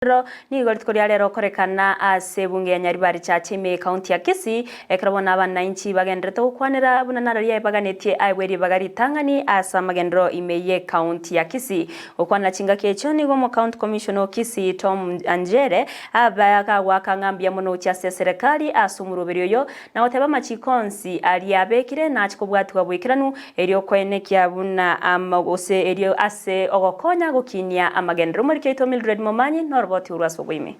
Ero nigo rituko ria rero okorekana ase ebunge ya Nyaribari Church ime ekaunti ya Kisii, ekero bono abanainchi bagendererete gokwanera buna nararia ebaganetie aegwe ribaga ritang'ani ase amagenderero ime y'ekaunti ya Kisii. Gokwanera chingaki echio nigo omocounty commissioner o Kisii Tom Anjere abe akagoaka ng'a mbuya mono gochia ase eserekari ase omoroberi oyo na goteba amachiko onsi aria abekire nache kobwatigwa boikeranu erio koenekia buna gose erio ase ogokonya gokinia amagenderero. Omoriki oito Mildred Momanyi noroboti orwo ase oboime.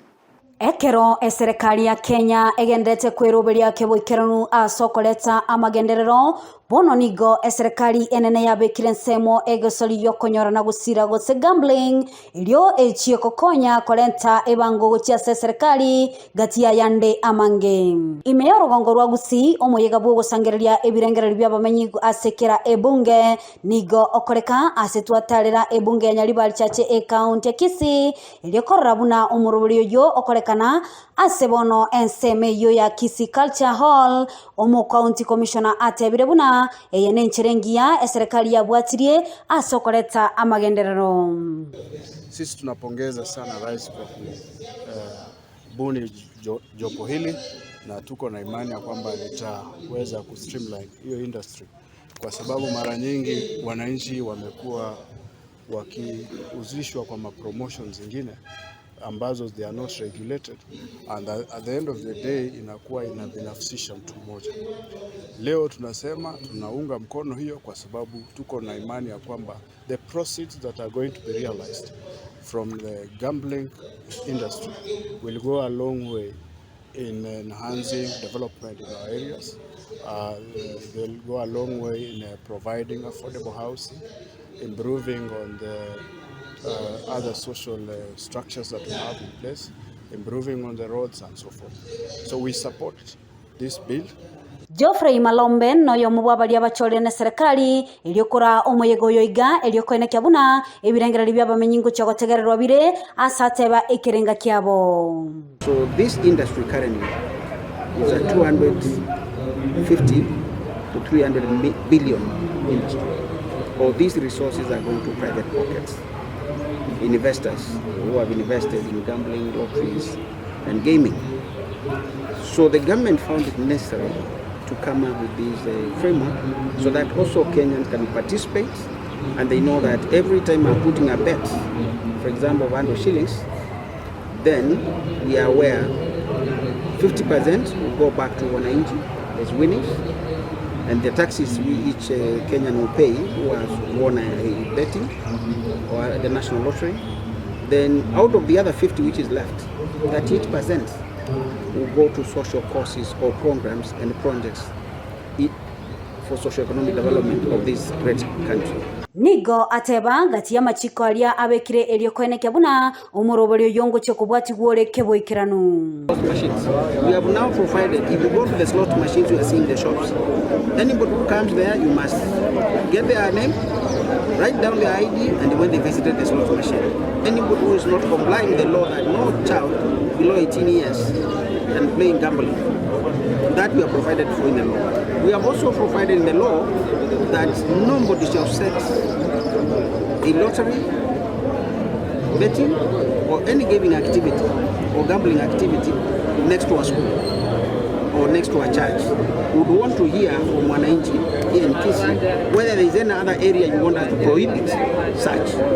Ekero eserekari ya Kenya egenderete kweroberia keboikeranu ase okoreta amagenderero, bono nigo eserekari enene yabekire ensemo egosori y'okonyora na gosira gose gambling Erio echie gokonya korenta ebango gochia ase eserekari gati y'ayande amange. Ime y'orogongo rwa Gusii, omoyega bw'ogosangereria ebirengererio bi'abamenyi ase kera ebunge nigo okoreka ase twatarera ebunge ya Nyaribari Chache ekaunti ya Kisii erio korora buna omorobori oyio okorekana ase bono ensemo eyio ya Kisii Culture Hall. Omokaunti commissioner atebire buna eye nenchera engiya eserekari yabwatirie ase okoreta amagenderero. Sisi tunapongeza sana rais kwa kubuni jopo hili na tuko na imani ya kwamba litaweza kustreamline hiyo industry kwa sababu mara nyingi wananchi wamekuwa wakihusishwa kwa mapromotion zingine ambazo they are not regulated and at the end of the day inakuwa inabinafsisha mtu mmoja. Leo tunasema tunaunga mkono hiyo kwa sababu tuko na imani ya kwamba the proceeds that are going to be realized from the gambling industry will go a long way in enhancing development in our areas. They'll go a long way in providing affordable housing, improving on the other social structures that we have in place, improving on the roads and so forth. So we support this bill. Geoffrey Malombe noyomo bw'abaria bachorire neserekari erio koraa omoyega oyo iga erio koenekia buna ebirengererio bi'abamenyi ngochia gotegererwa bire ase ateba ekerenga kiabo. So this industry currently is a 250 to 300 billion industry. All these resources are going to private pockets. Investors who have invested in gambling, lotteries and gaming. So the government found it necessary to come up with this framework so that also Kenyans can participate and they know that every time I'm putting a bet, for example, of 100 shillings, then we are aware 50% will go back to wananchi as winnings and the taxes we each Kenyan will pay who has won a betting or the national lottery. Then out of the other 50 which is left, 38% will go to social causes or programs and projects for socio-economic development of this great country. Nigo ateba, Gati y'amachiko aria abekire erio koenekia buna omorobori oyio ngochia kobwatigwa ore keboikeranu. Machines. We have now provided, if you go to the slot machines you are seeing the shops, anybody who comes there, you must get their name, write down their ID, and when they visited the slot machine. Anybody who is not complying with the law that no child below 18 years can play in gambling, that we are provided for in the law. We have also provided in the law that nobody shall set a lottery, betting, or any gaming activity or gambling activity next to a school or next to a church. We would want to hear from wananchi here in Kisii whether there is any other area you want us to prohibit such.